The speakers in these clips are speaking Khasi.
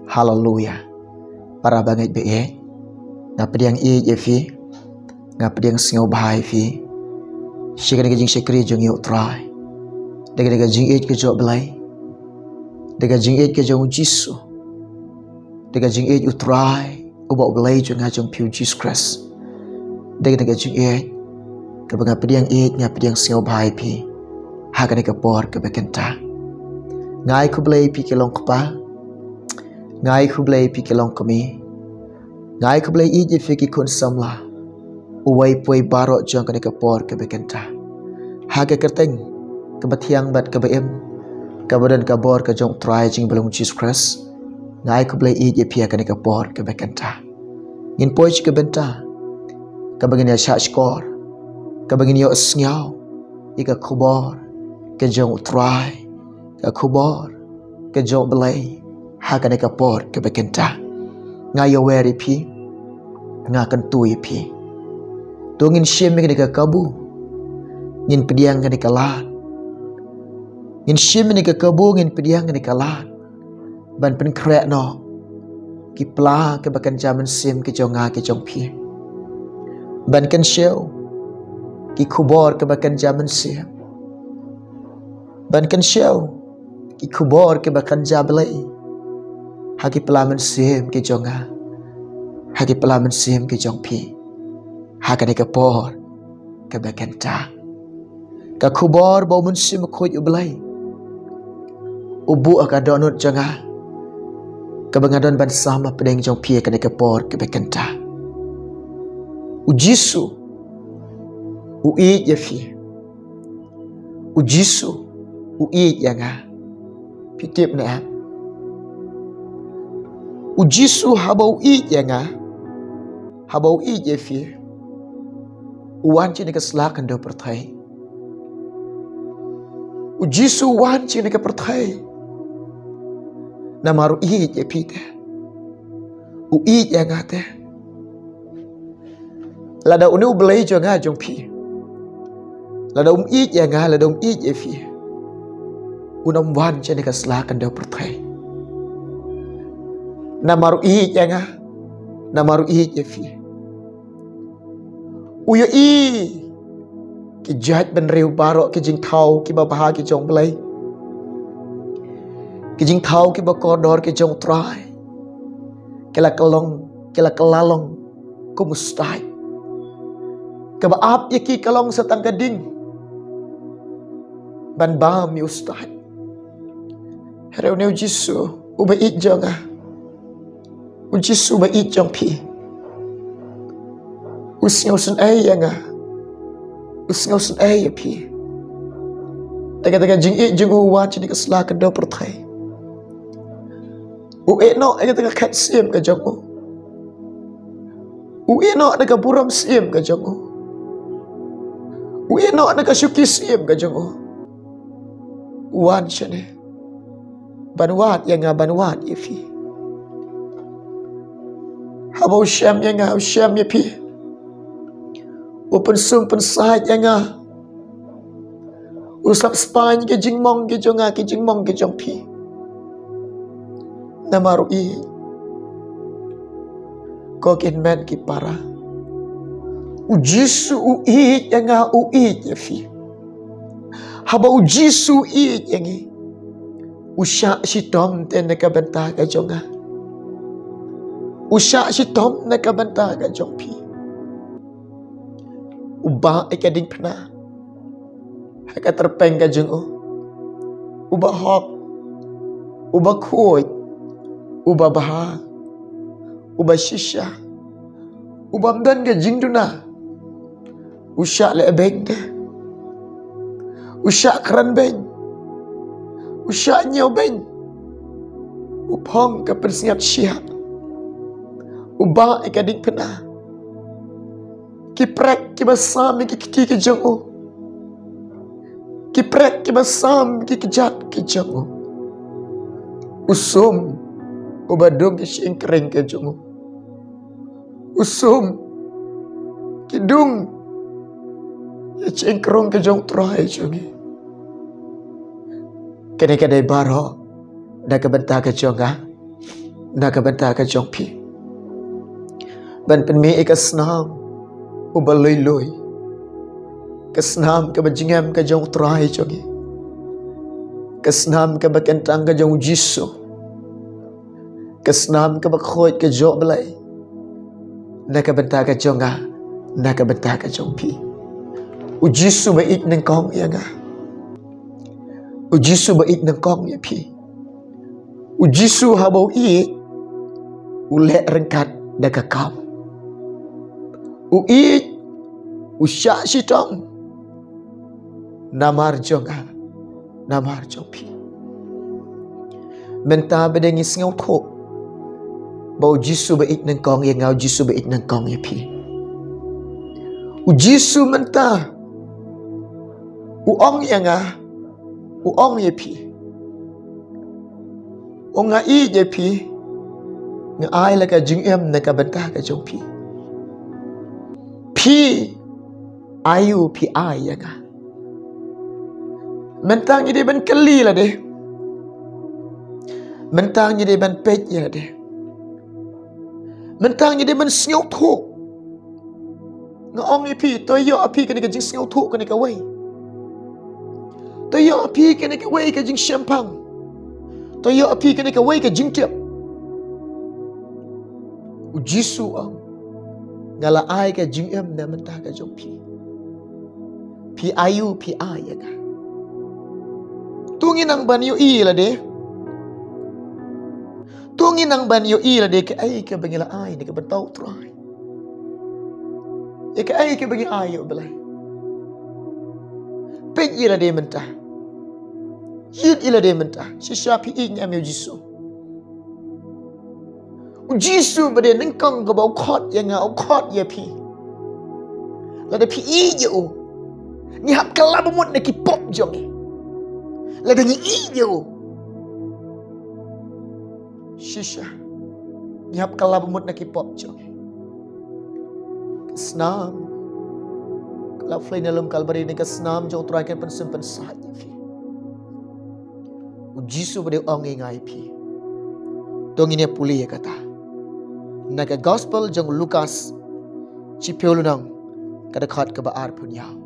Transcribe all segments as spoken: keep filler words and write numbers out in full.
Haleluya. Para bangeit ba ïeit, nga pdiang ïeit ïa phi, nga pdiang sngewbha ïa phi sha kane ka jingshakri jong ngi, U Trai. Da kane ka jingïeit ka jong U Blei, da ka jingïeit ka jong U Jisu, da ka jingïeit, U Trai, uba U Blei jong nga jong phi, U Jisu Khrist. Da kane ka jingïeit kaba nga pdiang ïeit, nga pdiang sngewbha ïa phi ha kane ka por kaba kynta. Nga ai khublei ïa phi ki long kpa, nga ai khublei ïa phi ki long kmie, nga ai khublei ïeit ïa phi ki khun samla, uwei pa uwei baroh jong kane ka por kaba kynta. Ha ka kyrteng kaba thiang bad kaba im, kaba don ka bor ka jong U Trai jong ngi ba long U Jisu Khrist, nga ai khublei ïeit ïa phi ha kane ka por kaba kynta. Ngin poi sha ka bynta kaba ngin ïa shahshkor, kaba ngin ïohsngew ïa ka khubor ka jong U Trai, ka khubor ka jong U Blei ha kane ka por kaba kynta. Nga ïawer ïa phi, nga kyntu ïa phi. To ngin shim ïa kane ka kabu, ngin pdiang kane ka lad. Ngin shim ïa kane ka kabu, ngin pdiang kane ka lad, ban pynkhreh noh ki pla kiba kynja mynsiem ki jong nga ki jong phi, ban kynshew ki khubor kiba kynja mynsiem, ban kynshew ki khubor kiba kynja Blei ha ki pla mynsiem ki jong nga, ha ki pla mynsiem ki jong phi ha kane ka por kaba kynta. Ka khubor ba U Mynsiem Bakhuid U Blei u buh ha ka dohnud jong nga, kaba nga don ban sam hapdeng jong phi ha kane ka por kaba kynta. U Jisu u ïeit ïa phi. U Jisu u ïeit ïa nga. Phi tip ne em? U Jisu haba u ïeit ïa nga, haba u ïeit ïa phi, u wan sha kane ka sla khyndew pyrthei. U Jisu u wan sha kane ka pyrthei namar u ïeit ïa phi te, u ïeit ïa nga te. Lada une U Blei jong nga jong phi, lada um ïeit ïa nga, lada um ïeit ïa phi, un ym wan sha kane ka sla khyndew pyrthei. Namar u ïeit ïa nga, namar u ïeit ïa phi. U ïohi ki jait bynriew baroh, ki jingthaw kiba bha ki jong U Blei, ki jingthaw kiba kordor ki jong U Trai, ki la kylla long, ki la kylla long kum u stait, kaba ap ïa ki ka long sa tang ka ding ban bam ïa u stait. Hynrei une U Jisu uba ïeit jong nga, U Jisu uba ïeit jong phi, u sngewsynei ïa nga, u sngewsynei ïa phi. Da kata ka jingïeit jong u, u wan sha kane ka sla khyndew pyrthei. U ïehnoh ïa kata ka khet syiem ka jong u. U ïehnoh da ka burom syiem ka jong u. U ïehnoh da ka shuki syiem ka jong u. U wan shane ban wad ïa nga, ban wad ïa phi. Haba u shem ïa nga, u shem ïa phi, u pynsum pynsait ïa nga, u sap spah ïa ki jingmong ki jong nga, ki jingmong ki jong phi. Namar u ïeit. Ko ki hynmen ki para, U Jisu u ïeit ïa nga, u ïeit ïa phi. Haba U Jisu u ïeit ïa ngi, u shah shitom te na ka bynta ka jong nga, u shah shitom na ka bynta ka jong phi. U bah ïa ka diengphna ha ka tyrpeng ka jong u. Uba hok, uba khuid, uba bha, uba shisha, uba ym don ka jingduna. U shah leh beiñ te, u shah kren beiñ, u shah ñiew beiñ, u phong ka pynsngiat shiah, u bah ïa ka diengphna. Ki prek kiba sam ïa ki kti ki jong u, ki prek kiba sam ïa ki kjat ki jong u, u sum uba dung ïa ka shyieng kreng ka jong u, u sum ki dung ïa ka shyieng krong ka jong U Trai jong ngi. Kane ka dei baroh na ka bynta ka jong nga, na ka bynta ka jong phi. Ban pynmih ïa ka snam uba lui lui, ka snam kaba jingim ka jong U Trai jong ngi, ka snam kaba kyntang ka jong U Jisu, ka snam kaba khuid ka jong U Blei, na ka bynta ka jong nga, na ka bynta ka jong phi. U Jisu ba ïeit nyngkong ïa nga. U Jisu ba ïeit nyngkong ïa phi. U Jisu haba u ïeit, u leh ryngkat da ka kam. U ïeit, u shah shitom namar jong nga, namar jong phi. Mynta ba dang ngi sngewthuh ba U Jisu ba ïeit nyngkong ïa nga, U Jisu ba ïeit nyngkong ïa phi. U Jisu mynta u ong ïa nga, u ong ïa phi, u ong nga ïeit ïa phi, nga ai la ka jingim na ka bynta ka jong phi. Phi aïu phi ai ïa nga? Mynta ngi dei ban kylli lade. Mynta ngi dei ban peit ïa lade. Mynta ngi dei ban sngewthuh. Nga ong ïa phi, to ïoh ïa phi kane ka jingsngewthuh kane kawei. To ïoh ïa phi kane kawei ka jingshemphang. To ïoh ïa phi kane kawei ka jingtip. U Jisu u ong, nga la ai ka jingim na bynta ka jong phi. Phi aïu phi ai ïa nga? To ngin nang ban ïohi lade. To ngin nang ban ïohi lade kaei kaba ngi la ai na ka bynta U Trai. Ïa kaei kaba ngi ai ïa U Blei. Peit ïa lade mynta. Ïeit ïa lade mynta. Shisha phi ïeit ne em ïa U Jisu? U Jisu ba dei nyngkong kaba u khot ïa nga, u khot ïa phi. Lada phi ïeit ïa u, ngi hap kylla ba mut na ki pop jong ngi. Lada ngi ïeit ïa u, shisha ngi hap kylla ba mut na ki pop jong ngi. Ka snam ka la plie na lum Kalbari, ne ka snam jong U Trai kan pynsum pynsah ïa phi. U Jisu ba dei u ong ïa nga ïa phi. To ngin ïa pule ïa kata na ka Gospel jong u Lukas, shiphew lynnong, ka dkhot kaba arphew hynñiew.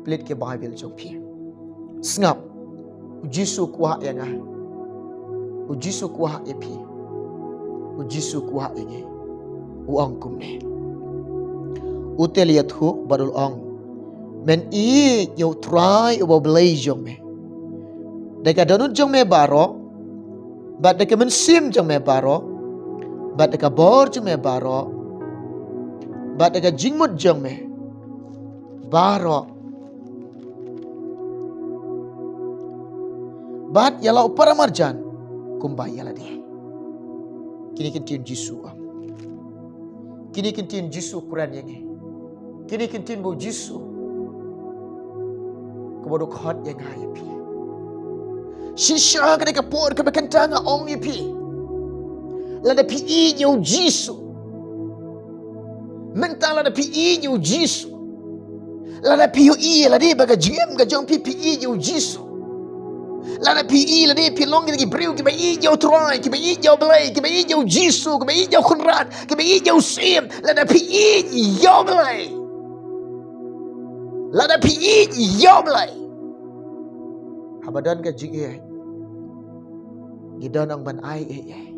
Plie ka Baibl jong phi. Sngap, U Jisu u kwah ïa nga. U Jisu u kwah ïa phi. U Jisu u kwah ïa ngi. U ong kumne. U tei ïathuh bad u ong, men ïeit ïa U Trai uba U Blei jong me da ka dohnud jong me baroh, bad da ka mynsiem jong me baroh, bad da ka bor jong me baroh, bad da ka jingmut jong me baroh, bad ïa la u paramarjan kumba ïa lade. Kine ki ktien Jisu. Kine ki ktien Jisu kren ïa ngi. Kine ki ktien ba U Jisu kaba u khot ïa nga ïa phi. Shisha kane ka por kaba kynta nga ong ïa phi, lada phi ïeit ïa U Jisu. Mynta lada phi ïeit ïa U Jisu, lada phi ïohi ïa lade ba ka jingim ka jong phi, phi ïeit ïa U Jisu, lada phi ïeit ïa lade, phi long kine ki briew kiba ïeit ïa U Trai, kiba ïeit ïa U Blei, kiba ïeit ïa U Jisu, kiba ïeit ïa U Kynrad, kiba ïeit ïa U Syiem. Lada phi ïeit ïa U Blei, lada phi ïeit ïa U Blei, haba don ka jingïeit, ngi don nang ban ai ei ei.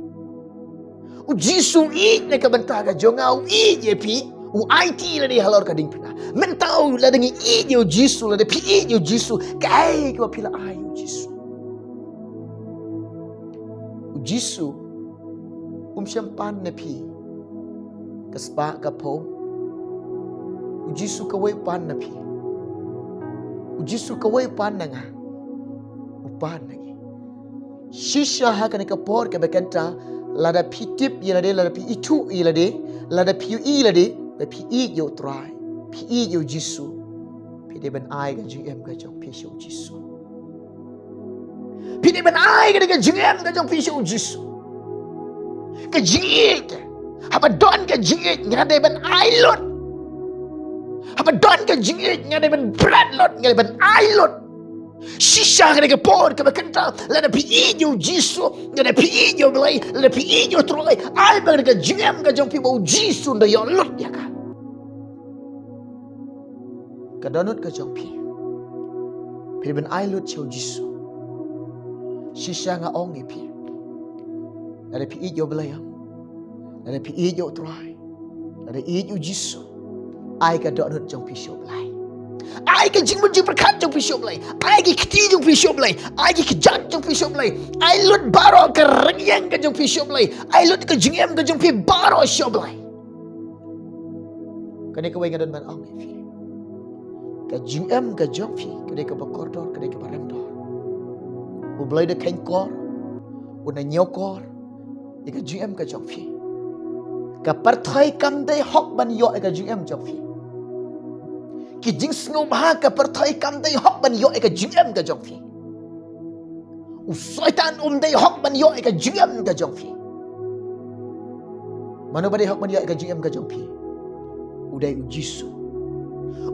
U Jisu u ïeit na ka bynta ka jong nga, u ïeit ïa phi, u aiti ïa lade halor ka diengphna. Mynta lada ngi ïeit ïa U Jisu, lada phi ïeit ïa U Jisu, kaei kaba phi la ai ïa U Jisu? U Jisu um shym pan na phi ka spah ka phew. U Jisu kawei u pan na phi. U Jisu kawei u pan na nga. U pan na ngi. Shisha ha kane ka por kaba kynta, lada phi tip ïa lade, lada phi ithuh ïa lade, lada phi ïohi ïa lade ba phi ïeit ïa U Trai, phi ïeit ïa U Jisu, phi dei ban ai ka jingim ka jong phi sha U Jisu. Phi dei ban ai ka, ka jingim ka jong phi sha U Jisu. Ka jingïeit, haba don ka jingïeit, nga dei ban ai lut. Haba don ka jingïeit, nga dei ban bret lut, nga dei ban ai lut. Shisha kane ka por kaba kynta, lada phi ïeit ïa u Jisu, lada phi ïeit ïa u Blei, lada phi ïeit ïa u Trai, ai ba kane ka jingim ka jong phi ba u Jisu un da ïoh lut ïa ka. Ka dohnud ka jong phi, phi dei ban ai lut sha u Jisu. Shisha nga ong ïa phi, lada phi ïeit ïa u Blei, lada phi ïeit ïa u Trai, lada ïeit ïa u Jisu, ai ka dohnud jong phi sha u Blei. Ai ka jingmut jingpyrkhat jong phi sha u Blei. Ai ki kti jong phi sha u Blei. Ai ki kjat jong phi sha u Blei. Ai lut baroh ka rynïeng ka jong phi sha u Blei. Ai lut ka jingim ka jong phi baroh sha u Blei. Kane kawei nga don ban ong ïa phi. Ka jingim ka jong phi ka dei kaba kordor, ka dei kaba remdor. U Blei u da kheiñ kor, u da ñiew kor ïa ka jingim ka jong phi. Ka pyrthei kam dei hok ban ïoh ïa ka jingim jong phi. Ki jingsngewbha ka pyrthei kam dei hok ban ïoh ïa ka jingim ka jong phi. U Soitan um dei hok ban ïoh ïa ka jingim ka jong phi. Mano ba dei hok ban ïoh ïa ka jingim ka jong phi? U dei u Jisu.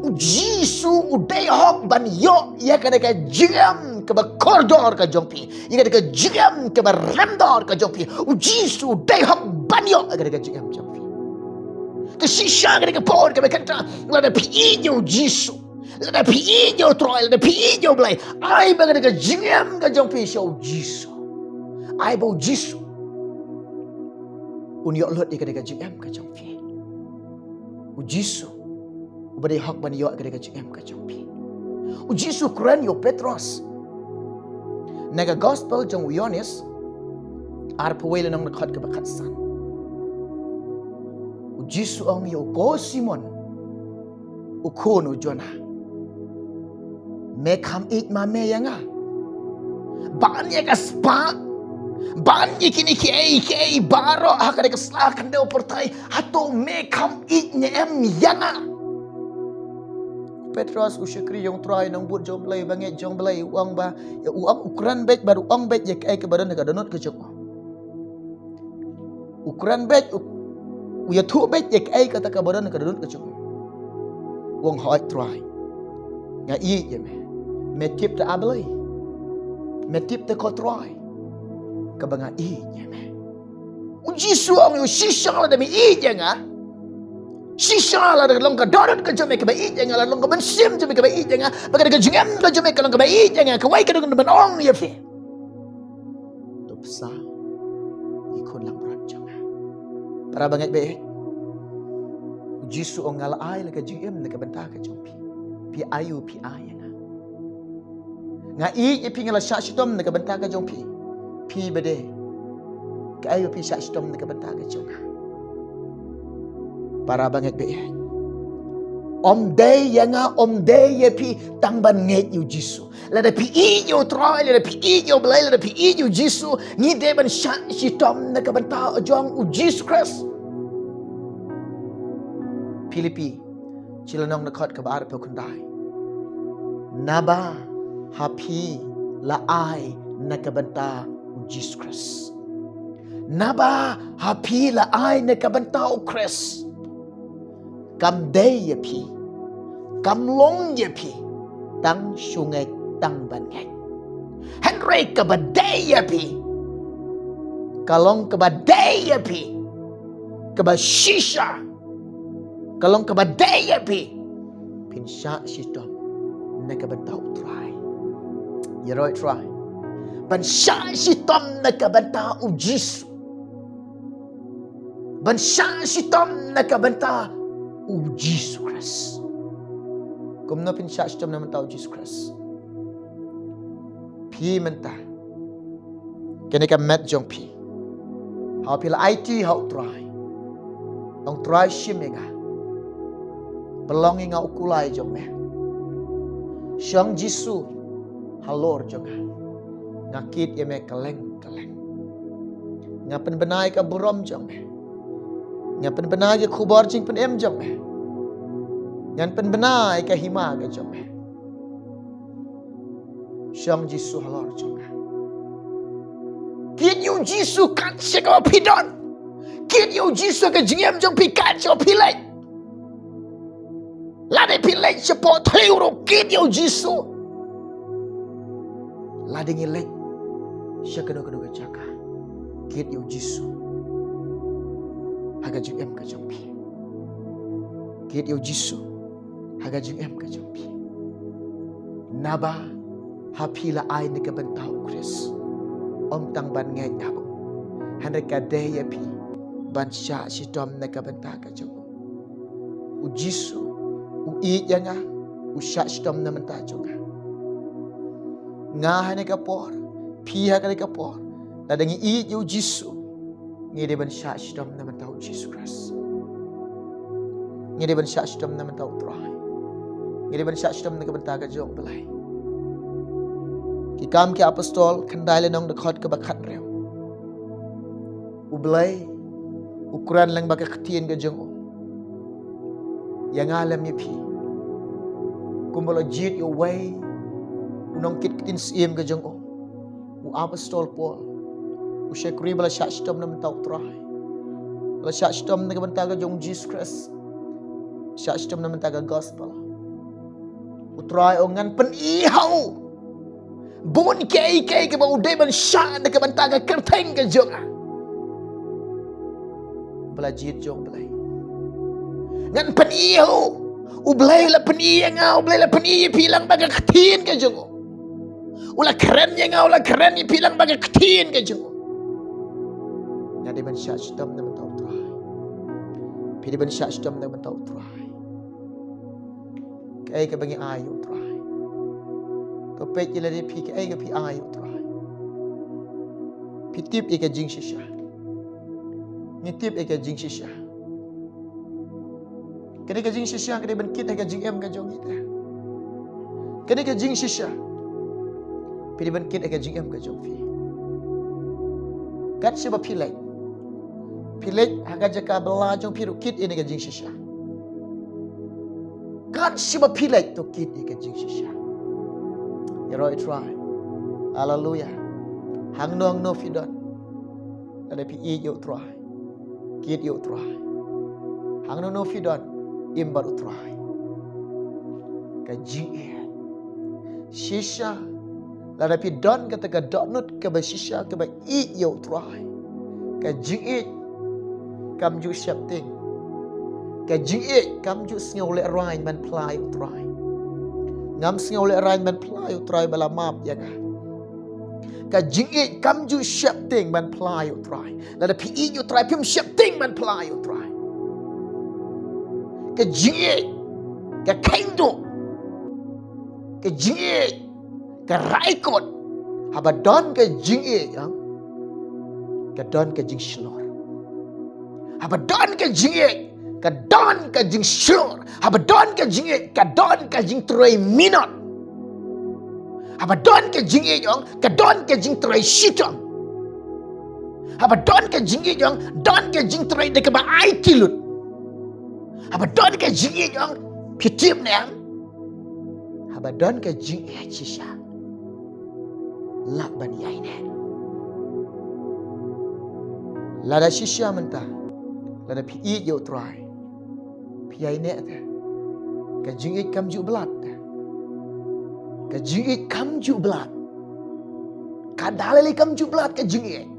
U Jisu u dei hok ban ïoh ïa kane ka jingim kaba kordor ka jong phi, ïa kane ka jingim kaba remdor ka jong phi. U Jisu u dei hok ban ïoh ïa kane ka jingim jong phi. Te shisha kane ka por kaba kynta, lada phi ïeit ïa u Jisu, lada phi ïeit ïa u Trai, lada phi ïeit ïa u Blei, ai ba kane ka jingim ka jong phi sha u Jisu. Ai ba u Jisu un ïoh lut ïa kane ka jingim ka jong phi. U Jisu uba dei hok ban ïoh ïa kane ka jingim ka jong phi. U Jisu u kren ïa u Petros na ka gospel jong u Ïoannis, arphew wei lynnong, dkhot kaba khatsan. U Jisu u ong ïa u, ko Simon, u khun u Jona, me kham ïeit ma me ïa nga? Ban ïa ka spah, ban ïa kine kiei kiei baroh ha kane ka sla khyndew pyrthei, hato me kham ïeit ne em ïa nga? U Petros, u shakri jong u Trai, u nongbud jong u Blei, u bangeit jong u Blei, u ong ba, u ong, u kren beit bad u ong beit ïa kaei kaba don ha ka dohnud ka jong u. U kren beit, u, u ïathuh beit ïa kaei kata kaba don ha ka dohnud ka jong u. U ong, hooid Trai, nga ïeit ïa me. Me tip te, A Blei. Me tip te, ko Trai, kaba nga ïeit ïa me. U Jisu u ong ïa u, shisha lada me ïeit ïa nga, shisha lada long ka dohnud ka jong me kaba ïeit ïa nga, lada long ka mynsiem jong me kaba ïeit ïa nga, ba kane ka jingim ka jong me ka long kaba ïeit ïa nga, kawei ka dei ban ong ïa phi, to bsa ïa i khun langbrot jong nga. Para bangeit baieit, u Jisu u ong, nga la ai la ka jingim na ka bynta ka jong phi. Phi aïu phi ai ïa nga? Nga ïeit ïa phi, nga la shah shitom na ka bynta ka jong phi. Phi ba dei, kaei ba phi shah shitom na ka bynta ka jong nga? Para bangeit baieit, ym dei ïa nga, ym dei ïa phi, tang ban ngeit ïa u Jisu. Lada phi ïeit ïa u Trai, lada phi ïeit ïa u Blei, lada phi ïeit ïa u Jisu, ngi dei ban shah shitom na ka bynta jong u Jisu Khrist. Philippi shi lynnong, dkhot kaba arphew khyndai. Naba ha phi la ai na ka bynta u Jisu Khrist. Naba ha phi la ai na ka bynta u Khrist, kam dei ïa phi, kam long ïa phi tang shu ngeit, tang ban ngeit. Hynrei kaba dei ïa phi ka long kaba dei ïa phi, kaba shisha ka long kaba dei ïa phi, phin shah shitom na ka bynta u Trai. Ïaroh Trai. Ban shah shitom na ka bynta u Jisu. Ban shah shitom na ka bynta u Jisu Khrist. Kumno phin shah shitom na ka bynta u Jisu Khrist? Phi mynta, kane ka met jong phi, haba phi la aiti ha u Trai, ong, Trai, shim ïa nga, pynlong ïa nga u kulai jong me. Shong Jisu halor jong nga. Nga kit ïa me kylleng kylleng. Nga pynbna ïa ka burom jong me. Nga pynbna ïa ka khubor jingpynim jong me. Ngan pynbna ïa ka hima ka jong me. Shong Jisu halor jong nga. Kit ïa u Jisu kat shaba phi don. Kit ïa u Jisu ka jingim jong phi kat shaba phi leit. Lada phi leit shapoh thliew ruh, kit ïa u Jisu. Lada ngi leit sha kano kano ka jaka, kit ïa u Jisu ha ka jingim ka jong phi. Kit ïa u Jisu ha ka jingim ka jong phi. Naba ha phi la ai na ka bynta u Khrist. Ym tang ban ngeit ha u, hynrei ka dei ïa phi ban shah shitom na ka bynta ka jong u. U Jisu u ïeit ïa nga, u shah shitom na bynta jong nga. Nga ha kane ka por, phi ha kane ka por, lada ngi ïeit ïa u Jisu, ngi dei ban shah shitom na bynta u Jisu Khrist. Ngi dei ban shah shitom na bynta u Trai. Ngi dei ban shah shitom na ka bynta ka jong u Blei. Ki Kam ki Apostol khyndai lynnong, dkhot kaba khathynriew. U Blei u kren lyngba ka ktien ka jong u ïa nga lem ïa phi, kumba la jied ïa uwei u nongkit ktien syiem ka jong u, u Apostol Paul. U shakri ba la shah shitom na bynta u Trai, ba la shah shitom na ka bynta ka jong u Jisu Khrist, shah shitom na bynta ka gospel. U Trai u ong, ngan pyni ha u bun kiei kiei kiba u dei ban shah na ka bynta ka kyrteng ka jong nga. Ba la jied jong u Blei, ngan pyni ha u. U Blei u la pyni ïa nga, u Blei u la pyni ïa phi lyngba ka ktien ka jong u. U la kren ïa nga, u la kren ïa phi lyngba ka ktien ka jong u. Nga dei ban shah shitom na bynta u Trai. Phi dei ban shah shitom na bynta u Trai. Kaei kaba ngi ai ïa u Trai? To peit ïa lade phi, kaei kaba phi ai ïa u Trai? Phi tip ïa ka jingshisha? Ngi tip ïa ka jingshisha. Kane ka jingshisha ka dei ban kit ha ka jingim ka jong ngi te. Kane ka jingshisha phi dei ban kit ha ka jingim ka jong phi. Kat shaba phi leit, phi leit ha ka jaka ba la jong phi ruh, kit ïa kane ka jingshisha. Kat shaba phi leit, to kit ïa ka jingshisha. Ïaroh ïa u Trai. Haleluya. Hangno hangno phi don, lada phi ïeit ïa u Trai, kit ïa u Trai. Hangno hangno phi don, im bad u Trai. Ka jingïeit. Shisha, lada phi don kata ka dohnud kaba shisha kaba ïeit ïa u Trai, ka jingïeit kam ju sheptieng. Ka jingïeit kam ju sngewlehraiñ ban phla ïa u Trai. Ngam sngewlehraiñ ban phla ïa u Trai ba la map ïa nga. Ka jingïeit kam ju sheptieng ban phla ïa u Trai. Lada phi ïeit ïa u Trai, phim sheptieng ban phla ïa u Trai. Ka jingïeit ka kheiñ duh. Ka jingïeit ka rai kut. Haba don ka jingïeit, ha, ka don ka jingshlur. Haba don ka jingïeit, ka don ka jingshlur. Haba don ka jingïeit, ka don ka jingtrei minot. Haba don ka jingïeit, ong, ka don ka jingtrei shitom. Haba don ka jingïeit, ong, don ka jingtrei da kaba aiti lut. Haba don ka jingïeit, ong, phi tip ne em? Haba don ka jingïeit shisha, lah ban ïaineh. Lada shisha mynta, lada phi ïeit ïa u Trai, phi ïaineh te. Ka jingïeit kam ju blad te. Ka jingïeit kam ju blad. Ka da lei lei kam ju blad ka jingïeit.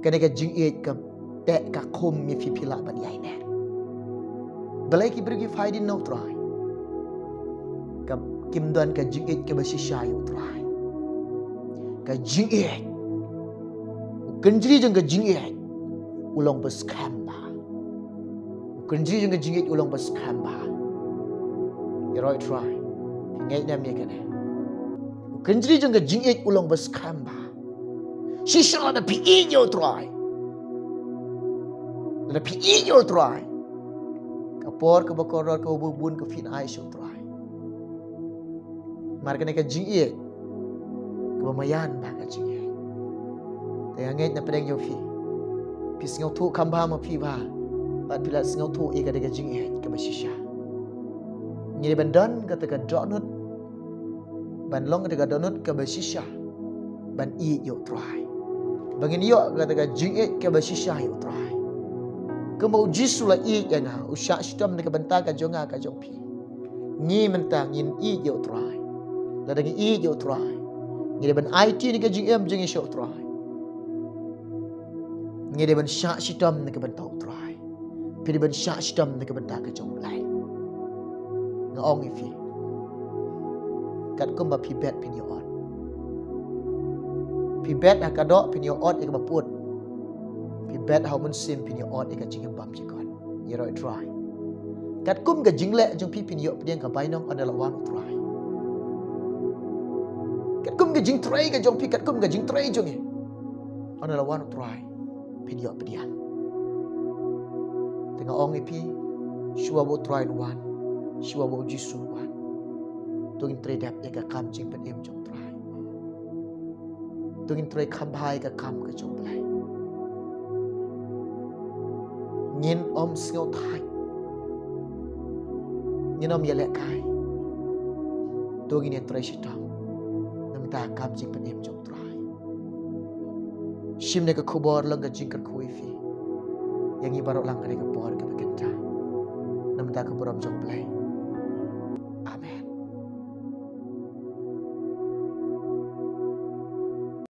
Kane ka jingïeit kam teh ka khum ïa phi, phi lah ban ïaineh. Balei ki briew ki phai dien na u Trai? Kam, kim don ka jingïeit kaba shisha ïa u Trai. Ka jingïeit. U kynjri jong ka jingïeit u long ba skhem bha. U kynjri jong ka jingïeit u long ba skhem bha. Ïaroh ïa u Trai. Ngeit ne em ïa kane? U kynjri jong ka jingïeit u long ba skhem bha. Shisha lada phi ïeit ïa u Trai. Lada phi ïeit ïa u Trai, ka por kaba kordor kaba bun ka phin ai sha u Trai. Namar kane ka jingïeit kaba maïan bha ka jingïeit. Te nga ngeit na pdeng jong phi, phi sngewthuh kham bha ma phi bha, bad phi la sngewthuh ïa kata ka jingïeit kaba shisha. Ngi dei ban don kata ka dohnud, ban long kata ka dohnud kaba shisha ban ïeit ïa u Trai, ba ngin ïoh kata ka jingïeit kaba shisha ïa u Trai. Kumba u Jisu u la ïeit ïa nga, u shah shitom na ka bynta ka jong nga ka jong phi. Ngi mynta ngin ïeit ïa u Trai. Lada ngi ïeit ïa u Trai, ngi dei ban aiti ïa ka jingim jong ngi sha u Trai. Ngi dei ban shah shitom na ka bynta u Trai. Phi dei ban shah shitom na ka bynta ka jong u Blei. Nga ong ïa phi, katkum ba phi bet phin ïoh ot. Phi bet ha ka doh phin ïoh ot ïa kaba pud. Phi bet ha u Mynsiem phin ïoh ot ïa ka jingim bymjukut. Ïaroh ïa u Trai. Katkum ka jingleh jong phi phin ïoh pdiang ka bainong, ynda la wan u Trai. Katkum ka jingtrei ka jong phi, katkum ka jingtrei jong ngi, ynda la wan u Trai phin ïoh pdiang. Te nga ong ïa phi, shuwa ba u Trai un wan, shuwa ba u Jisu un wan, to ngin trei dep ïa ka kam jingpynim jong u Trai. To ngin trei kham bha ïa ka kam ka jong u Blei. Ngin ym sngewthait. Ngin ym ïalehkai. To ngin ïatrei shitom na ka bynta ka kam jingpynim jong u Trai. Shim ïa ka khubor long ka jingkyrkhu ïa phi. Ïa ngi baroh lang ka dei ka por kaba kynta na ka bynta ka burom jong u Blei.